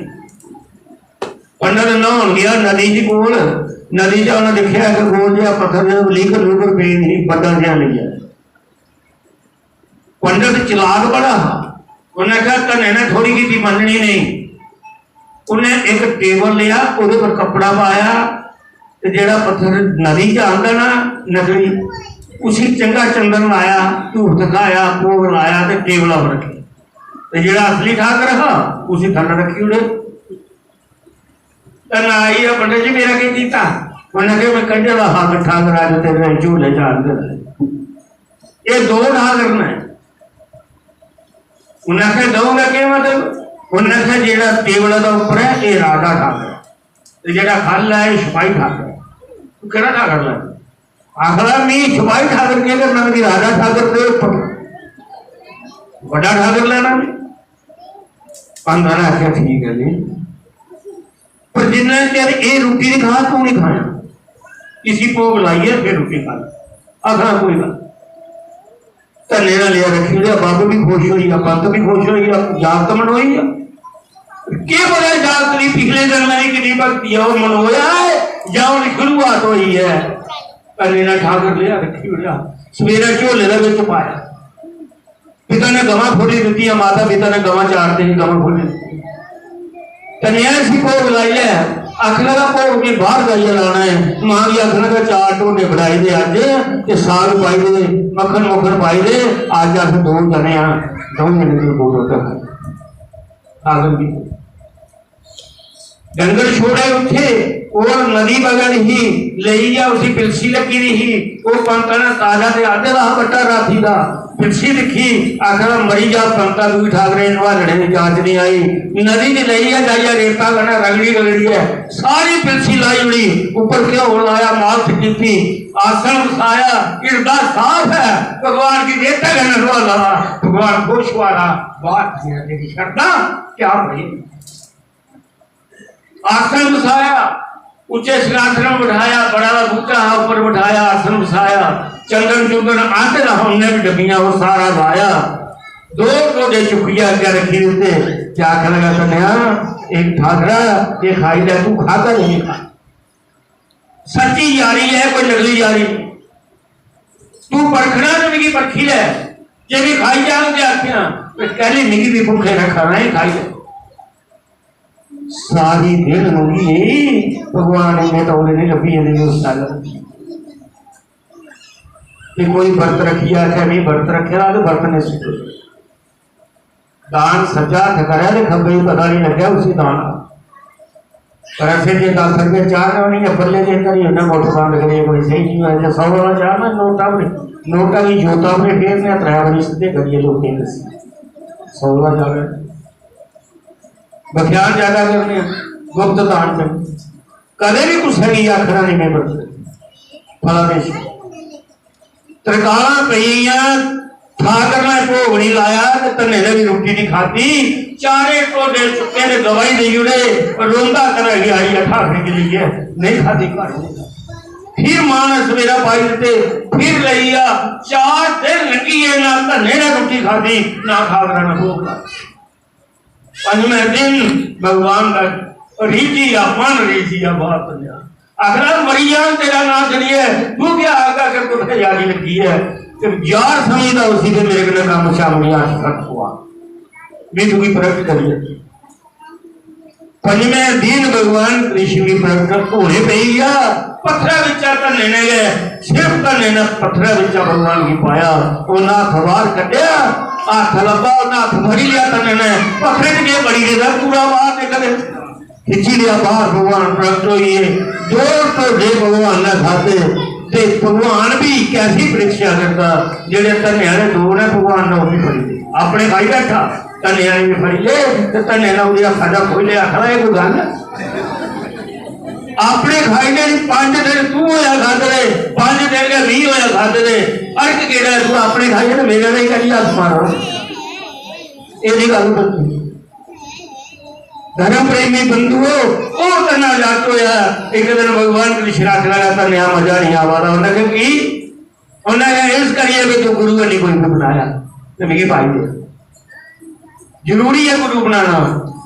पंडत न्हौन गेआ नदी च कोल। नदी च उन्नै दिक्खेआ इक गोल जेहा पत्थर, जेह्दे पर लीकर लूकर पेई दी ही, बड्डा जेहा लेई आया। पंडत चलाक बड़ा हा, उन्नै आखेआ, "धन्ने ने थोड़ी कीती, मन्ननी नेईं।" उन्नै इक टेबल लेआ, ओह्दे पर कपड़ा पाया, ते जेह्ड़ा पत्थर नदी च आंदा ना, नकली, उसी चंगा चंदन लाया, धूफ धखाया, भोग लाया ते टेबला पर रक्खेआ। ते जेह्ड़ा असली ठाकर हा, उसी थल्ले रक्खी ओड़ेआ। ते ना आई, "पंडित जी, मेरा केह् कीता?" उन्नै आखेआ, "में कड्ढे दा हा ठाकर, अज्ज तेरे झोले च आंदे न।" एह् दो ठाकर न। उन्नै आखेआ, "दो दा केह् मतलब?" उन्नै आखेआ, "जेह्ड़ा टेबल दा उप्पर ऐ, एह् राजा ठाकर ऐ, ते जेह्ड़ा ख'ल्ल ऐ, एह् सपाही ठाकर ऐ। तू केह्ड़ा ठाकर लैना?" आखदा, "मी सपाही ठाकर केह् करना, मिगी राजा ठाकर दे उप्पर बड्डा ठाकर लैना में।" पंत ने आखेआ, "ठीक ऐ जी, पर जिन्ना चिर एह् रुट्टी निं खा, तूं निं खाना। इसी भोग लाइयै फिर रुट्टी खा।" आखना कोई गल्ल। धन्ने ने लेआ रक्खी ओड़ेआ, बब्ब बी खुश होई गेआ, पंत बी खुश होई गेआ, जागत मनोई गेआ। केह् पता जागत दी पिछले जन्म दी किन्नी भक्ति ऐ, ओह् मनोया ऐ जां हून शुरुआत होई ऐ। धन्ने ने ठाकर लेआ रक्खी ओड़ेआ, सवेरै झोले दे बिच पाया। पिता ने गवां खोली दित्तियां, माता पिता ने गवां चारदे हे, गवां खोली दित्तियां। कन्या इसी भोग लाई लै, आखने दा भोग भी बाहर जाइयै लाना है। मां गी आखने दा चार ढोडे बनाई दे अज्ज, ते साग पाई दे, मक्खन मुक्खन पाई दे, अज्ज अस दो जने हां, दो जने दी दो रोटी खानी। आखन दी डंगर छोड़े उत्थे, और नदी बगल ही, लेई जा उसी पिलसी लगी दी ही, वो पंत ने ताजा ते आदे दा हा बट्टा राती दा। पिलसी दिक्खी, आखन लगा, "मरी जा पंता, तुगी ठाकरे नभालने दी जाच नहीं आई।" नदी च लेइयै जाइयै रेता कन्नै रगड़ी रगड़ियै सारी पिलसी लाई ओड़ी। उप्पर घ्यो लाया, मालश कीती, आसन बसाया, हिरदा साफ ऐ, भगवान गी रेता कन्नै नभाला दा, भगवान खुश होआ दा। बाहर दियां तेरी शरधा क्या बनी? आसन बसाया, उच्चे सिंहासन पर बिठाया, बड़ा दा बूटा हा, ऊपर बिठाया, आसन बसाया, चंदन चुंदन आंदे दा, उन्ने भी डब्बियां, वो सारा लाया, दो टोडे चुक्कियै अग्गें रखी दित्ते। ते आखन लगा, "धन्या, एक ठाकरा, ये खाई लै, तू खादा नहीं खा।" सच्ची यारी है, कोई नकली यारी नहीं। तू परखना तो मिगी परखी लै, जे मैं खाई जांग ते आखियां, "ते कहली मिगी भी भुखे रखा, नहीं खाई लै।" सारी दिन मंगी, भगवान इन्ने तौले नहीं लब्भी जंदे उस गल्ल। ते कोई बर्त रखियै आखै, "नहीं, बर्त रखे दा ते बर्त नहीं सुट्टो।" दान सज्जा हत्थ करै ते खब्बे गी पता नहीं लग्गै उसी दान। पर असें जे दस रपेऽ चाढ़ने होने, बल्ले जे करी उन्नै मुट्ठ बंद करियै कोई स्हेई नहीं होया। जे सौ आह्ला चाढ़ना, नोटा पर, नोटा गी जोता पर फेरने, त्रै बारी सिद्धे करियै लोकें गी दस्सी। सौ आह्ला चाढ़ना। बख्यान ज्यादा करने, गुप्त दान करने। कदें भी कुसै गी आखना नहीं, मैं बर्त फला देश। त्रिकालां पेई गेइयां, ठाकर ने भोग नहीं लाया ते धन्ने ने भी रुट्टी नहीं खाधी। चारे टोडे चुक्के ते गवाही देई ओड़े, रोंदा घरै गी आइयै ठाकरे गी लेइयै, नहीं खाधी घर। फिर मां ने सवेरा पाई दित्ते, फिर लेई आ। चार दिन लंघी गे, ना धन्ने ने रुट्टी खाधी, ना ठाकरा ने भोग लाया। पंजवें दिन भगवान का रीझिया, मन रीझिया बाहर बनेया। आखदा, "मरी जान, तेरा नाम छड़ियै, तू क्या आखदा कि कुत्थै यारी लगी है?" ते यार समझदा उसी, ते मेरे कन्नै कम्म शाम दी अट्ठ तक हुआ, मैं तुगी प्रकट करियै। पंजवें दिन भगवान कृष्ण गी प्रकट होने पेई गया। पत्थरै बिच्चा धन्ने ने गै, सिर्फ धन्ने ने पत्थरै बिच्चा भगवान गी पाया। उन्नै हत्थ बाहर कड्ढेआ, हत्थ लब्भा, उन्नै हत्थ फड़ी लिया धन्ने ने, पत्थरै च गै बड़ी गेदा, पूरा बाहर निकले। खिच्ची लिया बाहर, भगवान प्रकट होई गे। दो टोडे भगवान ने खाधे। ते भगवान भी कैसी परीक्षा करदा, जेड़े धन्ने आह्ले दो ने, भगवान ने ओह् भी फड़ी ले। अपने खाई बैठा, धन्ने आह्ले भी फड़ी ले, ते धन्ने ने ओह्दी हत्था दा खोई ले, आखदा, "एह् कोई गल्ल?" अपने खाई लेनी, पंज दिन तू होया खादे दे, पंज दिन गै मी होया खादे दे, फर्क केह्ड़ा ऐ? तू अपने खाई ते मेरे ने करी हत्थ मारो, एह्दी गल्ल बनदी। धर्म प्रेमी बंधुओ, ओह् कन्ना जट होया। इक दिन भगवान कृष्ण आखन लगा, "धन्ने दा मजा नहीं आवा दा।" उन्नै आखेआ, "की?" उन्नै आखेआ, "इस करियै भी तू गुरु नहीं कोई भी बनाया, ते मिगी पाई दे। जरूरी है गुरु बनाना।"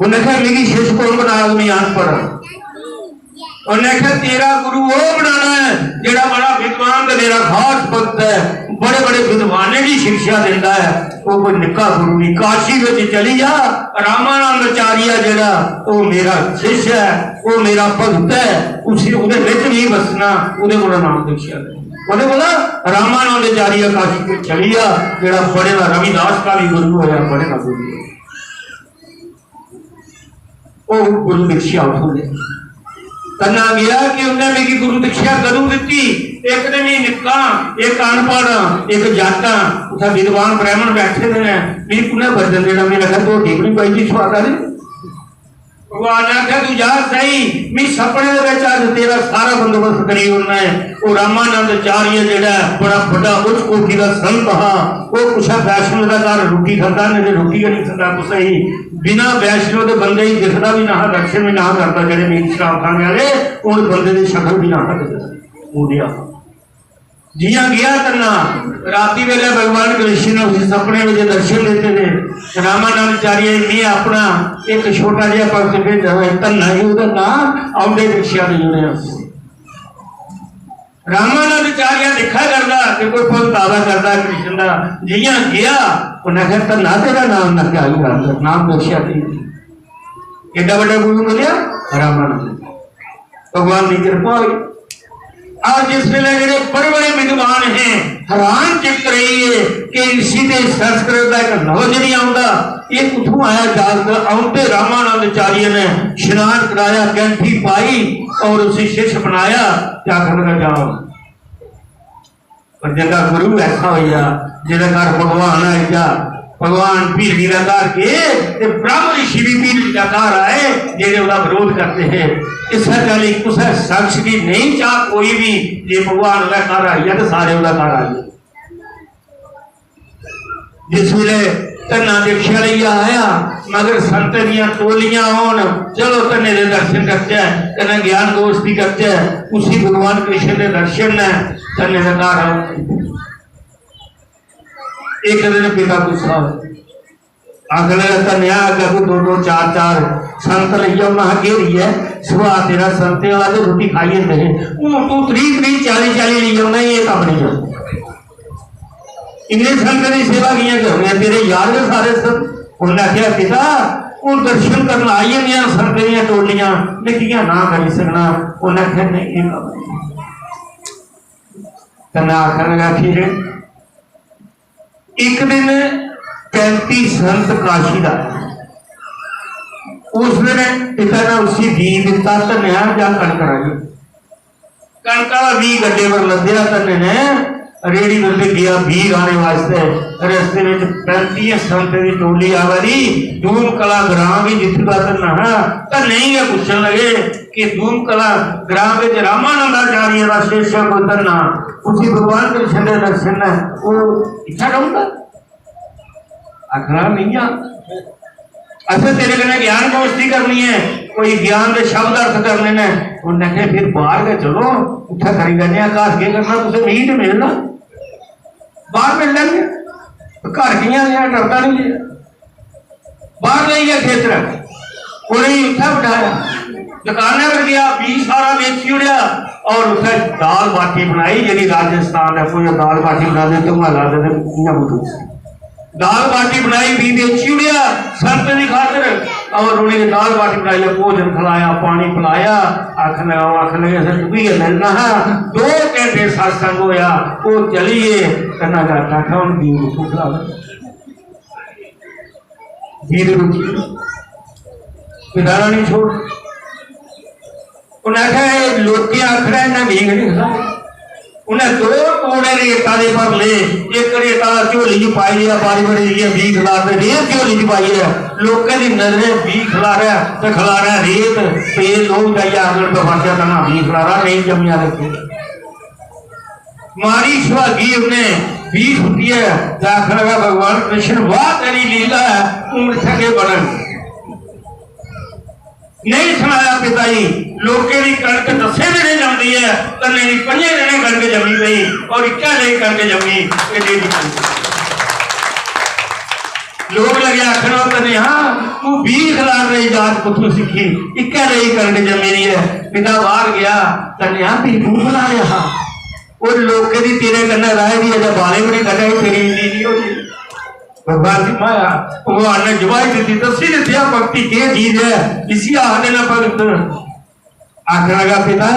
उन्नै आखेआ, "मिगी शिष्य कौन बनाग, मैं अनपढ़ हां।" उन्नै आखेआ, "तेरा गुरु ओह् बनाना है जेड़ा बड़ा विद्वान ते मेरा खास भक्त है, बड़े बड़े विद्वानें दी शिक्षा दिंदा है। ओह् कोई निक्का गुरु नहीं। काशी विच चली जा, रामानंदाचार्य जेड़ा, ओह् मेरा शिष्य है, ओह् मेरा भक्त है, उसी ओह्दे विच नहीं बसना, ओह्दे कोला नाम दीक्षा ले।" ओह्दे कोला रामानंदाचार्य काशी विच चली जा, जेड़ा बड़े दा रविदास का भी गुरु होया, बड़े दा गुरु होया। ओह् गुरु दीक्षा उत्थों ले। कन्ना गया कि उन्नै मिगी गुरु दीक्षा कदूं दित्ती? इक ते मैं निक्का, इक अनपढ़, इक जट आं, उत्थै विद्वान ब्राह्मण बैठे दे न, मिगी कु'न्नै बज्जन देना? मैं आखेआ, "धोती बी निं बजदी, सोआदा निं।" भगवान ने आखेआ, "तू जा सही, मैं सपने दे बिच अज्ज तेरा सारा बंदोबस्त करी ओड़ना ऐ।" ओह् रामानंदाचार्य जेह्ड़ा ऐ, बड़ा बड्डा उच्च कोटि दा संत हा, ओह् कुसै वैष्णव दा घर रुट्टी खंदा, नेईं ते रुट्टी गै निं खंदा कुसै गी। बिना वैष्णव दे बंदे गी दिखदा बी नहा, दर्शन बी नहा करदा। जेह्ड़े मिगी शराब खाने आह्ले, उन बंदे दी शकल बी नहा दिखदा। ओह् नेहा। जियां गया धन्ना, राती बेले भगवान कृष्ण ने उसी सपने में जो दर्शन देते थे, रामानंदाचार्य ने अपना एक छोटा जिहा भक्त भेजा हुआ, धन्ना ही ओह्दा नाम, औंदे दीक्षा देई ओड़ेआ उसी। रामानंदाचार्य दिक्खा करदा कि कोई भगत आवा करदा कृष्ण दा। जियां गया, उन्नै आखेआ, "धन्ना तेरा नाम ना क्या ही राम, नाम दीक्षा दी।" एड्डा बड्डा गुरु मिलेआ रामानंद। भगवान दी किरपा होई। और जिस वेले जेह्ड़े बड़े बड़े विद्वान हैं, हैरान चित्त रही है कि इसी ते संस्कृत दा इक लफ्ज नहीं आउंदा, ये कुत्थों आया जागत? औंदे रामानंदाचार्य ने स्नान कराया, कैंठी पाई और उसी शिष्य बनाया। क्या करना जाओ? पर जिंदा गुरु ऐसा होई जा, जेह्दे घर भगवान आई जा, भगवान भीलड़ी दा घर गे ते ब्रह्म ऋषि भी भीलड़ी दा घर आए, जेह्ड़े ओह्दा विरोध करदे हे। इस्सै चाल्ली कुसै शख्स दी नेईं चाह कोई भी, जे भगवान ओह्दे घर आई जा ते सारे ओह्दे घर आई जाओ। जिस बेल्लै धन्ना दीक्षा लेइयै आया, मगर संतें दियां टोलियां होन, चलो धन्ने दे दर्शन करचै, कन्नै ज्ञान दोस्ती करचै, उसी भगवान कृष्ण दे दर्शन न, धन्ने दे घर आओ। इक दिन पिता गुस्सा होए, आखन लगा, "धन्नेआ, अग्गें तू दो दो चार चार संत लेइयै औना हा घेरियै, सुभाऽ तेरा संतें आह्ला ते रुट्टी खाई जंदे हे, हून तू त्रीह् त्रीह् चाली चाली लेई औना, एह् कम्म निं चलदा। इन्ने संत दी सेवा कि'यां करनी ऐ? तेरे यार गै सारे संत।" उन्नै आखेआ, "पिता, हून दर्शन करन आई जंदियां संतें दियां टोलियां, में कि'यां नां करी सकना?" उन्नै आखेआ, "नेईं, एह् कम्म निं।" कन्नै आखन लगा, फिर इक दिन पैंती संत काशी दा, उस दिन पिता ने उसी बीऽ दित्ता, "धन्नेआ, जा कनक राही।" कनका दा बीऽ गड्डे पर लद्देआ, धन्ने ने रेड़ी पर ते गेआ बीऽ राह्ने वास्तै। रस्ते बिच पैंतियें संतें दी टोली आवा दी, दूम कला ग्रां बी जित्थूं दा धन्ना हा, धन्ने गी गै पुच्छन लगे कि दूम कला ग्रां बिच रामानंदाचार्य दा शिष्य कोई धन्ना, उसी भगवान कृष्ण दे दर्शन न, ओह् इत्थै रौंह्दा? आखना, "नेईं आ, असें तेरे कन्नै ज्ञान गोश्ठी करनी ऐ, कोई ज्ञान दे शब्द अर्थ करने न।" उन्नै आखेआ, "फिर बाहर गै चलो, उत्थै करी लैने आं, घर केह् करना, तुसें मिगी ते मिलना, बाहर मिल लैने आं।" घर कि'यां गेआ, डरदा निं गेआ, बाहर लेई गेआ खेतर, उ'नेंगी उत्थै बठाया, दुकानै पर गेआ, बीऽ सारा बेची ओड़ेआ और उत्थै दाल बाटी बनाई, जेह्ड़ी राजस्थान दा कोई दाल बाटी बनांदे, धुआं लांदे ते इ'यां कुतै दाल बाटी बनाई, बीऽ बेची ओड़ेआ संत दी खातर, और उ'नेंगी दाल बाटी बनाइयै भोजन खलाया, पानी पिलाया। आखन लगा, ओह् आखन लगे, "असें तुगी गै मिलना हा।" दो घैंटे सत्संग होया, ओह् चली गे, कन्नै गै आखा, "हून बीऽ कुत्थूं खलावे?" बीऽ दे रुकी, पिता दा निं छोड़। उन्नै आखेआ, "एह् लोकें आखना, इन्नै बीऽ निं खलाए।" उन्नै दो कौड़े रेता दे भर ले, इक रेता दा झोली च पाई लेआ, बारी बारी जाइयै बीऽ खलारदे, रेत झोली च पाइयै, लोकें दी नजरें बीऽ खलारै ते खलारै रेत, ते एह् लोक जाइयै आखन, "बफाकेआ धन्ना बीऽ खलारा, नेईं जम्मेआ ते केह्।" मारी सुहागी उन्नै बीऽ सुट्टियै ते आखन लगा, "भगवान कृष्ण, वाह तेरी लीला ऐ, हून इत्थै केह् बनग?" नेईं सनाया पिता जी, लोकें दी कनक दस्सें दिनें जमदी ऐ, कन्नै दी पंजें दिनें कनक जमी पेई, और इक्कै लेई कनक जमी, एड्डी एड्डी कनक। लोक लगे आखन, "ओह् कन्नै, हां, तूं बीऽ खलारने दी जाच कुत्थूं सिक्खी? इक्कै लेई कनक जमी दी ऐ।" पिता बाहर गेआ, "कन्नै, हां, बीऽ तूं खलारेआ हा? ओह् लोकें दी तेरे कन्नै राहे दी अजें बालें बी निं कड्ढे, तेरी इन्नी निं होई।" भगवान दी माया, भगवान ने जवाही दित्ती, दस्सी दित्ती, भक्ति केह् चीज ऐ, इसी आखदे न भगत। आखन लगा, "पिता,"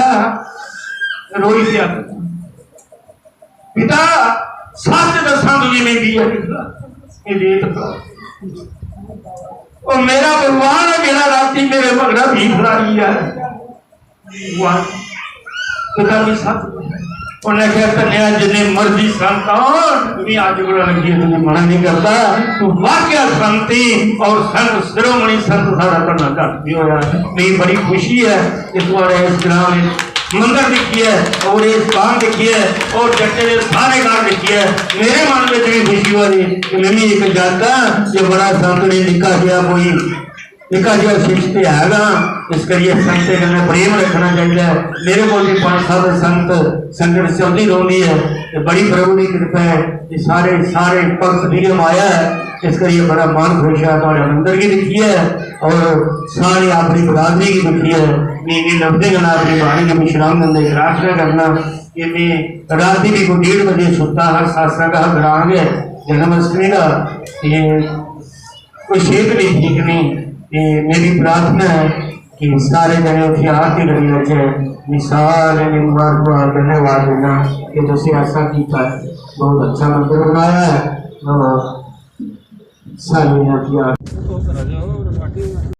रोई पेआ, "पिता, सच दस्सां तुगी, में बीऽ निं खलाया, में रेत खलाई। ओह् मेरा भगवान ऐ, जेह्ड़ा रातीं मेरे मगरा बीऽ खलाई गेआ।" भगवान, पिता जी सत, उन्नै आखेआ, "धन्नेआ, जिन्ने मर्जी संत होन, में अज्ज कोला लग्गियै तुगी मना नेईं करदा, तू वाकया संत ई, और संत शिरोमणि संत साढ़ा धन्ना धन भी होया।" मिगी बड़ी खुशी ऐ कि थुआढ़े इस ग्रां में मंदर दिक्खियै और इस स्थान दिक्खियै और जट्टे दे सारे घर दिक्खियै मेरे मन बिच भी खुशी होआ दी कि में भी इक जट आं, जे बड़ा संत ने निक्का जेहा कोई निक्का जेहा शिष्य ते है ना, इस करियै संगतें कन्नै प्रेम रक्खना चाहिदा ऐ। मेरे कोल बी पंज सत्त संगत, संगत चलदी रौंह्दी ऐ ते बड़ी प्रभु दी कृपा ऐ। एह् सारे, सारे भक्त निगम आया ऐ, इस करियै बड़ा मन खुश ऐ थुआढ़े मंदर गी दिक्खियै और सारी अपनी बरादरी गी दिक्खियै। में इ'नें लफ्जें कन्नै अपनी बाणी गी विश्राम दिंदे प्रार्थना करना कि में रातीं बी कोई डेढ़ बजे सुत्ता हा, सत्संग हा ग्रां गै जन्माष्टमी दा, ते कोई सेह्त भी ठीक नहीं। ते मेरी प्रार्थना है कि सारे जने उत्थे आरती करी लैचे। मैं सारे ने मुबारकबाद, धन्यवाद देना कि तुसी ऐसा कीता है, बहुत अच्छा मंदिर बनाया है। और सारे ने उत्थे आरती